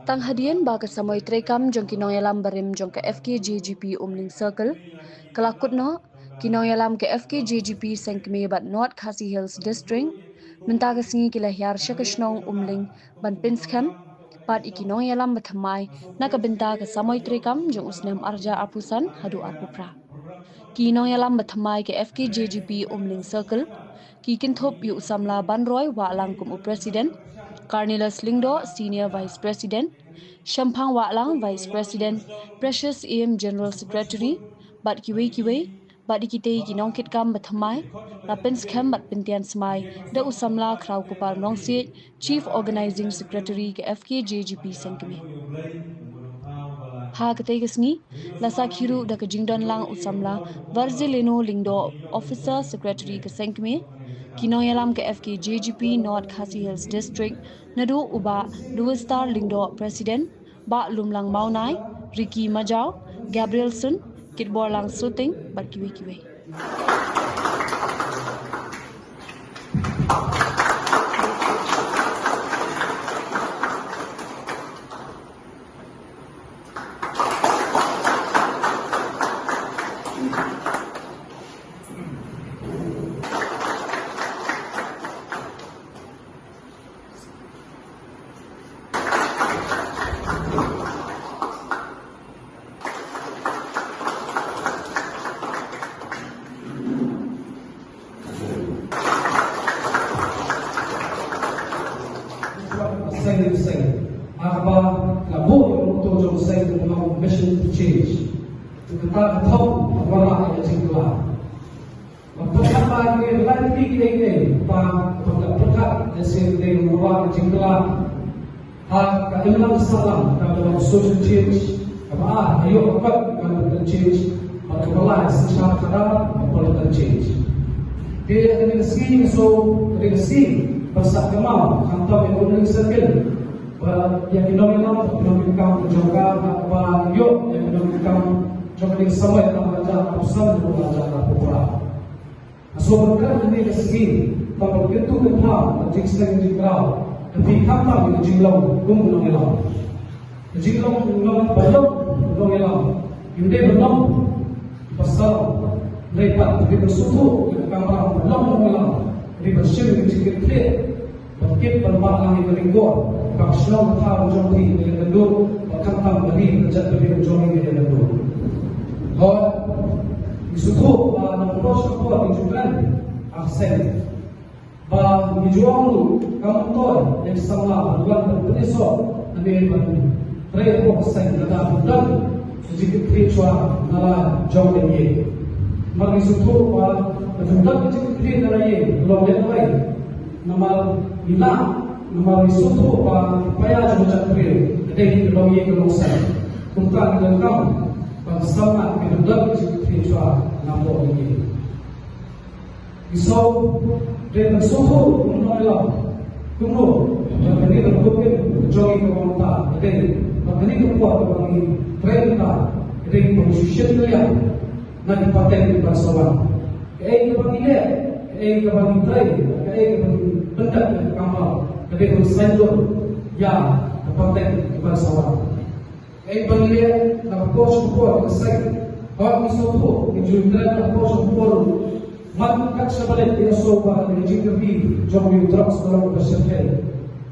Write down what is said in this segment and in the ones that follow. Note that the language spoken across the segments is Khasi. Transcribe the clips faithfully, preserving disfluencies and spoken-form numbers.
Tang hadien ba ka samoi treikam jong ki nongïalam barim jong ka F K J G P Umling Circle ka la kut noh, ki nongïalam ka F K J G P Sengkmie bad North Khasi Hills District mynta ka sngi ki la hiar sha ka shnong Umling ban pynskhem bad ïa ki nongïalam ba thymmai na ka bynta ka samoi treikam jong u snem arhajar arphew san haduh arphew phra. Ki nongïalam ba thymmai ka F K J G P Umling Circle ki kynthup ïa u samla Banroi Wahlang kum u President, Carnelius Lyngdoh Senior Vice President, Shemphang Wahlang Vice President, Precious Im General Secretary bad kiwei kiwei, bad ïa kitei ki nongkitkam ba thymmai la pynskhem bad pyntian smai da u samla Khrawkupar Nongsiej, Chief Organising Secretary ka F K J G P Sengkmie. Ha katei ka sngi la sakhi ruh da ka jingdon lang u samla Virgilino Lyngdoh, Officer Secretary ka Sengkmie, ki nongïalam ka F K J G P North Khasi Hills District, naduh u Bah Louis Star Lyngdoh, President, Bah Lumlang Mawnai, Ricky Majaw, Gabrielson, Kitborlang Suting bad kiwei kiwei. Seng seng. Haba la buh ïa u motto jong seng, u Mission to Change. Kata ka thong ba la ïa ka jingkylla. Ba pyrkhat ba ki lai ki ki ki ba ba pyrkhat da sien de ba ka jingkylla. Ha ka imlang sahlang ka ba social change, ka ba ha ïoh ka ka change, ba ka ba lai shisha ka da ba political change. Te ka dei ka sngi, so ka dei ka sngi ba sa ka mau khamtam ïa ka Umling Circle. Ba ïa ki nongïalam, ki nongkitkam jong ka, ba ïoh ïa ki nongkitkam jong ka dei samoi ka ba ja ka psan ka ba ja ka pura. Ka sngewbha kane ka sngi, tang ba kyntu kynthah, ka jingsneng jingkraw, ka phi khamtam ka jinglong kum u nongïalam. Ka jinglong u nong ba long u nongïalam, ym dei ba long ba sar, dei pat ka dei ba sngewthuh ka kamram ba long u nongïalam, ka dei ba shim ka jingkitkhlieh. Ban kit ban bah lang ïa ka ringkot, ban shnong ka thaw jong phi ïa ka dur, ban khamtam ka ri ka jaitbynriew jong ngi ïa ka dur. Hooid, ngi sngewthuh ba na ka por sha ka por ngi ju kren, ah, seng. Ba ngi ju ong ruh, kam myntoi ïa ki samla ban wan ban pynïasoh, lane ban trei hapoh ka seng, lada ban don ka jingkitkhlieh shuwa na la jong ngi. Namar ngi sngewthuh ba ka jingdon ka jingkitkhlieh na la ïing, ka long lehnohei. Namar ngi lah, namar ngi sngewthuh ba ki paia jong ka jaitbynriew ka dei ka long ïing ka long seng. Kumta ngi donkam ban samla ki dang don ki jingkitkhlieh shuwa napoh ngi. Ngi sngewthuh, dei ban sngewthuh kumno ïalam, kumno ba kane ka rukom jong ngi kaba mynta ka dei, ba kane ka por kaba ngi trei mynta ka dei kaba shisien ka liang. Na ki pateng kiban sa wan. Kaei kaba ngi leh, kaei kaba ngi trei, kaei kaba ngi pyndep ïa ka kamram, ka dei ban saiñdur ïa ka pateng kiban sa wan. Kaei ba ngi leh na ka por sha ka por ka seng. Hooid, ngi sngewthuh, ngi ju ïatreilang na ka por sha ka por. Man kat shaba leit ngi ïohsngew ba ka jingkyrmen jong u drugs ka long kaba shyrkhei.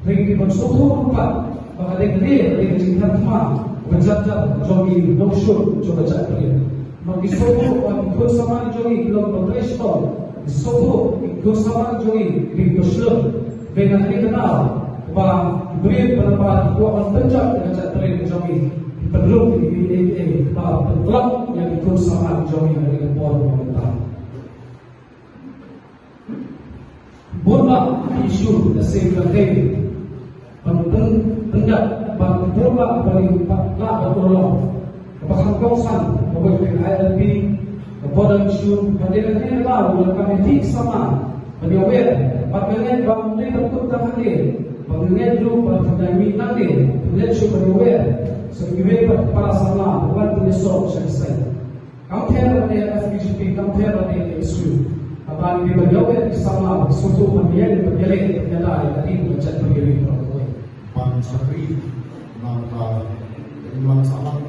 Hynrei ngi dei ban sngewthuh ruh pat ba ka dei ka dei ka jingkyrmen ba jar jar jong ngi nongshun jong ka jaitbynriew. Ba ngi sngewthuh ba ki khun samla jong ngi ki long kiba trei shitom. Ngi sngewthuh ba ki khun samla jong ngi ki dei kiba shlur. Bad na kane ka daw ba ki briew ba naba ki kwah ban pynjot ïa ka jaitbynriew jong ngi, ki pynrung ïa ki, ïa ki, ïa ki ba pyntlot ïa ki khun samla jong ngi ha kane ka por ba mynta. Bun bah ki issue ka seng ka tei ban pyn-, pyndap bad bun bah ba ngi lah ban urlong. Kaba kham kongsan kaba wei ka I L P, ka border issue, ba dei ka dei ka daw ba ka mih ki samla ban ïa wer, ba ka ngeit ba ym dei ban kut tang hangne, ba ka ngeit ruh ba ka dei mih nangne, ka ngeit shuh ban ïa wer. Sa kiwei pat para samla ba wan pynïasoh sha ka seng. Kam pher ba dei F K J P, kam pher ba dei K S U. Ban ïa ban ïoh ïa ka samla ba sngewthuh ban ïeng ban ïaleh ban ïada ïa ka ri bad ka jaitbynriew jong ngi. Ban shakri na ka imlang sahlang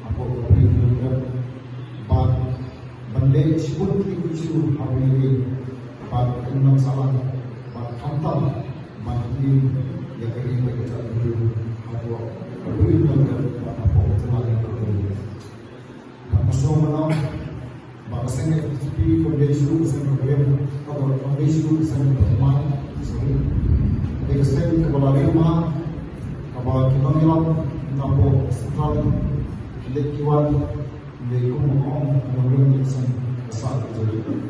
hapoh ka ri jong ngi, bad ban leh shibun ki issue ha ri, bad ka imlang sahlang, bad khamtam ban ïeng ïa ka ri bad ka jaitbynriew hapoh ka ri jong ngi, bad hapoh ka jylla jong ngi. Bad nga sngew mano ba ka seng F D C P kam dei shuh ka seng ka briew, kaba kam dei shuh ka seng ka thymmai, sorry. Ka dei ka seng kaba la riewmah, kaba ki nongïalam napoh Central ki leit ki wan, dei kum ka ong ka nongrim ka seng ka sah ka jong.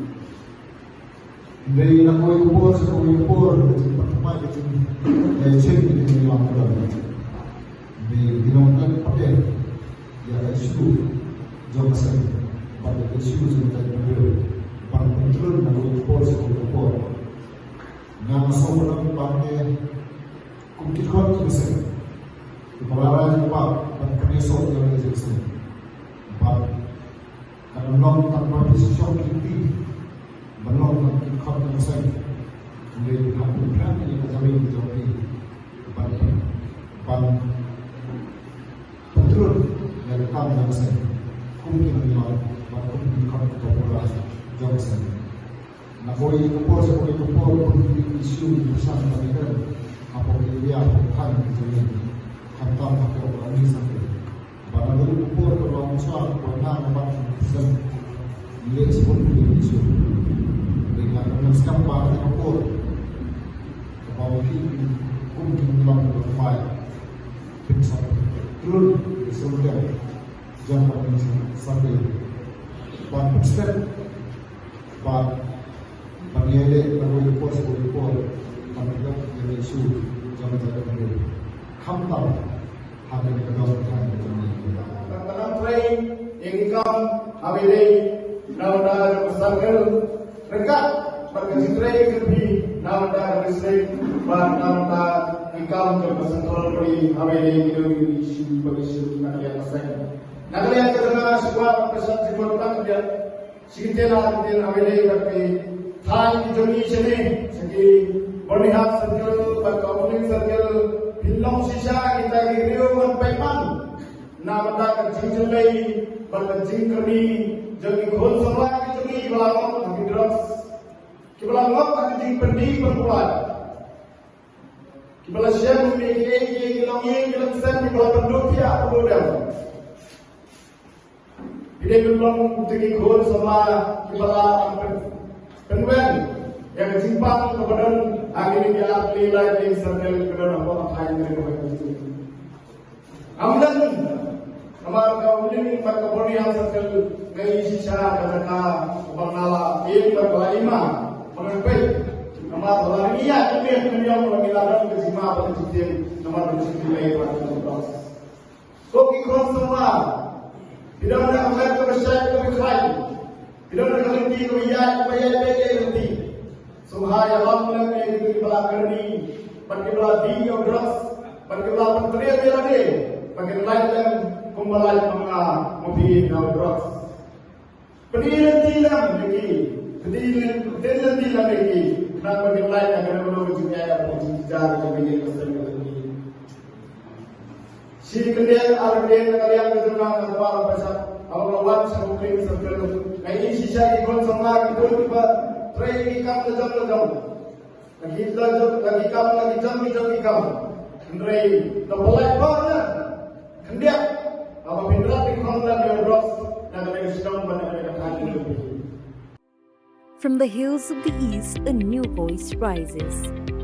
Hynrei na kawei ka por sha kawei ka por, ka jingpynthymmai, ka jingïaishim, ka jingïalam ka don. Hynrei ngi long pat ïa ka issue jong ka seng bad ïa ka issue jong ka jaitbynriew ban pyntlun na kawei ka por sha kawei ka por. Nga sngew ba ngi kum ki khun ki seng, kiba la rai kiba ban kynnoh ïa ka seng. Bad Kan long tang ba phi shong ki kti, ban long tang ki khot ki seng. Hynrei hap ban pyrshang ïa ka jabieng ka jong phi ban, ban pyntrud ïa ka kam jong ka seng. Kum ki nongïalam bad kum ki khot ki khot jong ka seng. Na kawei ka por sha kawei ka por, kum ki issue ki pyrshang ban ïakren hapoh ki area, hapoh thaiñ ki jong ngi. Khamtam hapoh ka ri Sangti. Ba na kawei ka por kaba ym shuwa, kaba nga, nga bat shisien. Ngi leh shibun ki issue. Ngi leh, nga kynmaw skhem ba ha kane ka por, kaba ma phi kum ki nongïalam kiba thymmai, phin sa pyntrud ïa ka seng jong ka ri Sangti. Ban pynstep, ban Ban ïaleh na kawei ka por sha kawei ka por, ban ïoh ïa ka issue jong ka jaitbynriew. Khamtam ha kane ka dong ka thaiñ ka jong ngi. Ban trei ïa ki kam ha ba ïadei na bynta ka circle, ryngkat bad ka jingtrei ka jong phi na bynta ka district, bad na bynta ki kam jong ka central body ha ba ïadei ki dong ki issue, ki issue na ka liang ka seng. Na ka liang ka jong nga, shuwa ban pynshai jingmut, tang ka liang Shi kyntien ar kyntien ha ba ïadei bad ki thaiñ ki jong ngi shane, sha ki Byrnihat Circle bad ka Umling Circle, phin long shisha kita ki briew ban pynman na bynta ka jingjyllei bad ka jingkyrni jong ki khun samla ki jong ngi kiba la ngop ha ki drugs, kiba la ngop ha ki jingpyndi pynpulai, kiba la shem ïa kiei kiei ki longïing ki longsem, kiba la pynduh thiah pynduh dem. Phi dei ban long tang ki khun samla kiba lah ban pyn-, pynweng ïa ka jingpang kaba don ha kine ki ar tylli lai tylli circle kiba don hapoh ka thaiñ kane kaba ngi. Ngam don, namar ka Umling bad ka Byrnihat Circle nga ïohi shisha ka jaka kaba nga la im bad ba la im, ba ngan peit. Namar lada ngi ïaid lyndet ngan ïoh ba ngi la don ka jingma bad ka jingtieng namar ka jingtylli bad ka jingpang. Ko ki khun samla, phi don ha ka met kaba shait kaba khlaiñ, phi don ha ka lynti kaba ïaid kaba ïaid beit ïaid lynti. Sngewbha ïalam lem ïa kito kiba la kyrni bad kiba la die ïa u drugs bad kiba la pyntrew ïa lade ba kin lait lem kumba lait ma nga ma phi na u drugs. Pyni lynti lem ïa ki. Pyni lynti lem ïa ki. Khnang ba kin lait na kano kano ka jingeh bad ka jingjynjar kaba ïa ka seng ka jong ki. Shi kyndit ar kyndit na ka liang ka jong nga nga kwah ban pynshai. Haba nga wan sha Umling Circle, nga ïohi shisha ki khun samla, ki khun kiba trei ki kam la jong la jong. La ki, la jong, la ki kam, la ki jong, ki jong, ki kam. Hynrei, la pynlait bor na. Khyndiat. Haba phin rat, phin kham rat ïa u drugs na kane ka shnong bad na kane ka thaiñ. From the hills of the East, a new voice rises.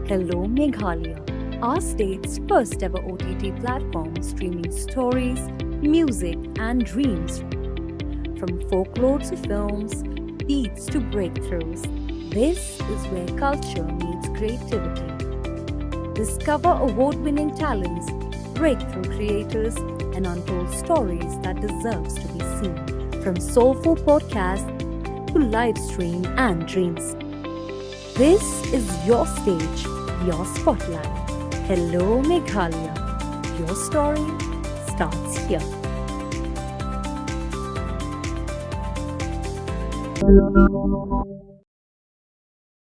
Hello Meghalaya, our state's first ever O T T platform streaming stories, music, and dreams. From folklore to films, beats to breakthroughs, this is where culture meets creativity. Discover award winning talents, breakthrough creators, and untold stories that deserves to be seen. From soulful podcasts to live stream and dreams. This is your stage, your spotlight. Hello Meghalaya. Your story starts here.